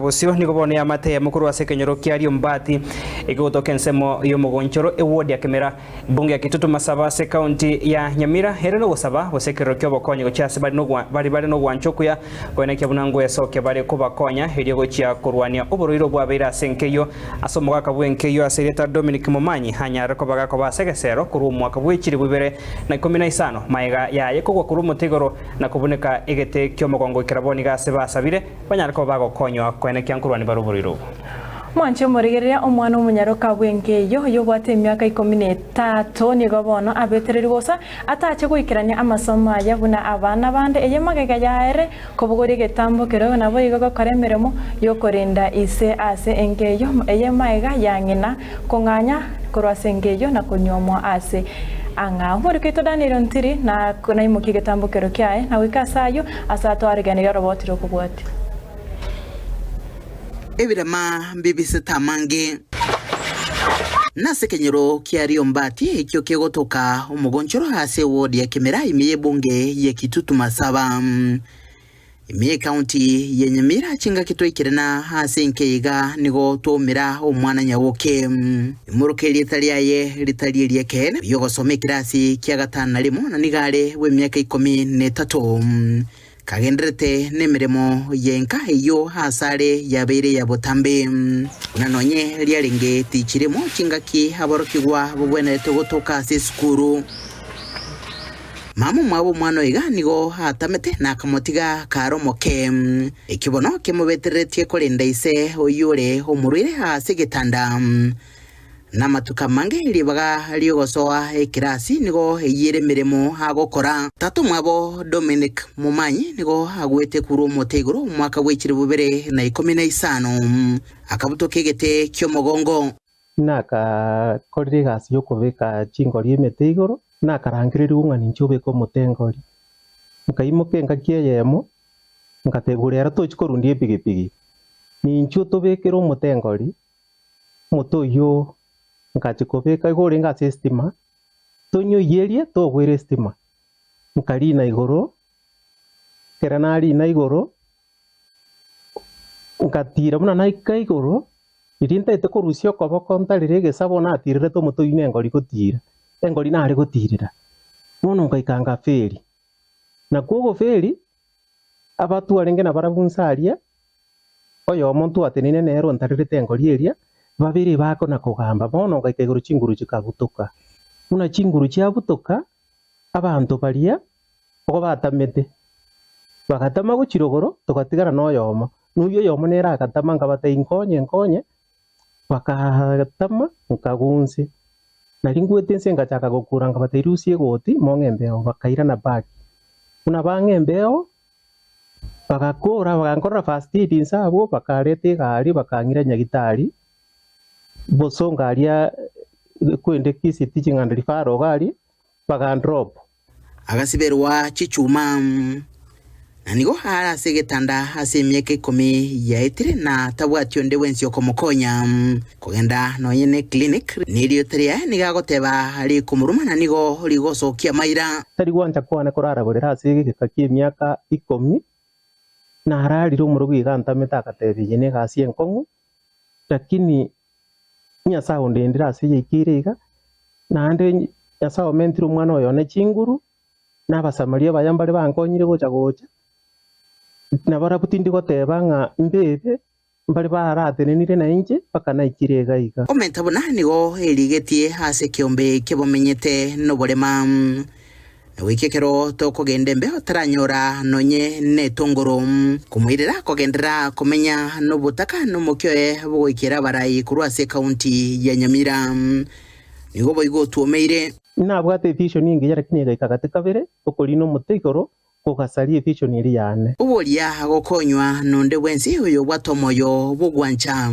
bosio nigo bono eamate eyemo korwa ase ekenyoro kia Riombati ekegotoka ensemo y'omogonchoro eward ya Kemera Bunge ya Kitutu Masaba ase ekaunti ya Nyamira ere nogosaba gose ekerero ki'obokonyi gochia ase bari nogwa bari bare nogwancha okuya koenekia buna ngwesokia bare kobakonya erio gochia korwania oborwaire obwabeire ase enkeyio ase omogaka bw'enkeyio ase erieta Dominic Momanyi anyarire koba gakoba ase egesero korwa omwaka bwe chilifu ibere na ikomi na isano maega yaye kogwa korwa omote igoro na kobuneka egete ki'omogongo goikera bono iga ase basabire banyare koba bagokonywa koenekia nkorwania bare oborwaire obo. Mwanche omorigereria omwana omonyaroka bw'enka eyio, oyobwate emiaka ikomi na etato, nigo bono abetererigwe gosa atache goikerania amasomo aye buna abana bande, eye magega yaere kobogoria egetambo kerogo naboigo gokora emeremo y'okorenda ise ase enka eyio, eye magega ya ng'ina kong'anya korwa ase enka eyio na konyuomwa ase ang'ao. Omoriki oito Daniel Ontiri naimokie egetambo kero kiaye na goika ase ayio ase atwareganirie oroboti rw'okobwatia. Ebirema mbibisete amange. Nase ekenyoro kia Riombati ekio kegotoka omogonchoro ase eward ya Kimera ime y'ebunge ya Kitutu Masaba ime y'ecounty ya Nyamira chingaki twaikire na ase enka iga nigo twaumera omwana Nyaboke imoroka erieta riaye ritari eri'ekeene oyio ogosoma ekirasi kia gatano na rimo na nigo are bw'emiaka ikomi na etato. Kagendererete nemeremo y'enka eyio aase are yabeire ya botambe. Buna nonye riarenge tichirimo chingaki aborokigwa bogwenerete gotoka ase esukuru. Mama omwabo omwana oiga nigo atamete na akamotiga kare omoke. Ekio bono kemobetereretie korenda ise oyio ore omorwaire ase egetanda. Namatuko amange ribaga ri'ogosoa ekirasi nigo eyio ere emeremo agokora. Tata omwabo Dominic Momanyi nigo agwete korwa omote igoro omwaka bwe chilifu bibere na ikomi na isano, akabutoka egete ki'omogongo. Nakakorire egasi y'okobeka chingori emete igoro, nakarangererigwa ng'a ninche obeke omote engori. Nkaimoka engaki eyemo, ngatebigwa rero tochi korundia epigipigi, ninchwe otobekere omote engori, Omote oyio ngachia kobeka igo orenge ase esitima, tonyoiyerie togwera esitima, nkarina igoro, ekero narina igoro, ngatira buna naika igoro, riria ntaete korusia okoboko ntarere egesabo natirerete omote oyio na engori gotira, engori nare gotirera, bono ngaika ngaferi. Nakwo ogoferi, abatwarenge nabarabwo inse aria, Oyomo ntwatenene nere ontarerete engori eria, babere bakona kogamba. Bono ngaika igoro chinguru chikabutoka. Buna chinguru chiabutoka, abanto baria nigo batamete, bagatama gochia rogoro, togatigara noyomo. Na oyio oyomo nere agatama, nkabatebia, Nkonye, nkonye, Bagatama, nkagwa inse. Nario ngwete inse ngachaka gokura, nkabatebia, Rusia egoti, mong'e embeo. Bakairana back. Buna bang'a embeo, Bagakora, bagankorera first aid inse abwo, bakareta egari bakang'ira nyagitari, bosongo aria kwende Kisii Teaching and Referral iga aria, bagandrop. Agasiberwa chichuma, na nigo are ase egetanda ase emiaka ikomi yaetire, na tabwati onde bwensi okomokonya kogenda nonye ne clinic. Neriota riaye nigo agoteba rikomoruma na nigo rigosokia amaira. Tari gwancha kwane korara borere ase egeka ki'emiaka ikomi, nararire omorogo iga antamete agatebia eye negasi enkong'u, lakini Nyasae ondendire ase yaikeire iga, naende Nyasae omentire omwana oyo one chinguru, na Abasamaria abaya mbare bankonyire gocha gocha, nabarabwo tindi goteba ng'a mbebe, Mbare baratenenire nainche mpaka naikire iga iga. Omenta buna nigo erigetie ase ekeombe ki'abamenyete noborema, na goika ekero tokogenda embeo taranyora nonye netongoro. Komoirera kogenderera komenya nobotaka nomokia oye bogoikera abarai korwa ase ekaunti ya Nyamira. Nigo boigo otwomeire. Nabwate evision engiya lakini egaika gati kabere okorina omote igoro Kogasaria evision eria yane. Oboria gokonywa nonde bwensi oyobwate omoyo bw'ogwancha,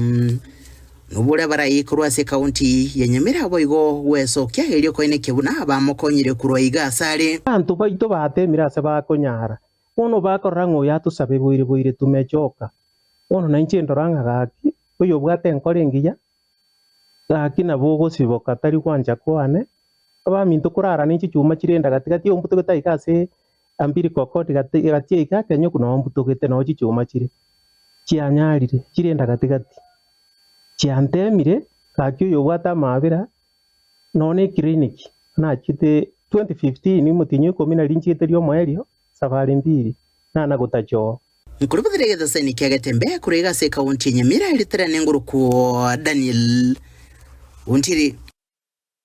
nobore abarai korwa ase ekaunti ya Nyamira boigo gwesokia erio koenekia buna bamokonyire korwa iga asare. Abanto baito batemire ase bakonyara, bono bakorora ng'a oyo atosabe boire boire tumechoka. Bono nainche ndora ng'a gaki, oyobwate enkoro engiya, Gaki nabo ogosiboka tari gwancha kwane, abaminto korara ne chichuma chirenda gati gati ombutogete aiga ase umbilical cord gati gati aiga ekenyoku noo mbutogete noo chichuma chire. Chianyarire, chire enda gati gati. Chiantemire, gaki oyobwate amaabera, nonya na eclinic nachete 2015 omotienyi o ikomi naria nchiete riomoerio, safari mbiri, nana gotacha oo. Nkorobotera egetaseni kia Getembe korwa iga ase ekaunti ya Nyamira, Ritera nengoro kwa Daniel Ontiri.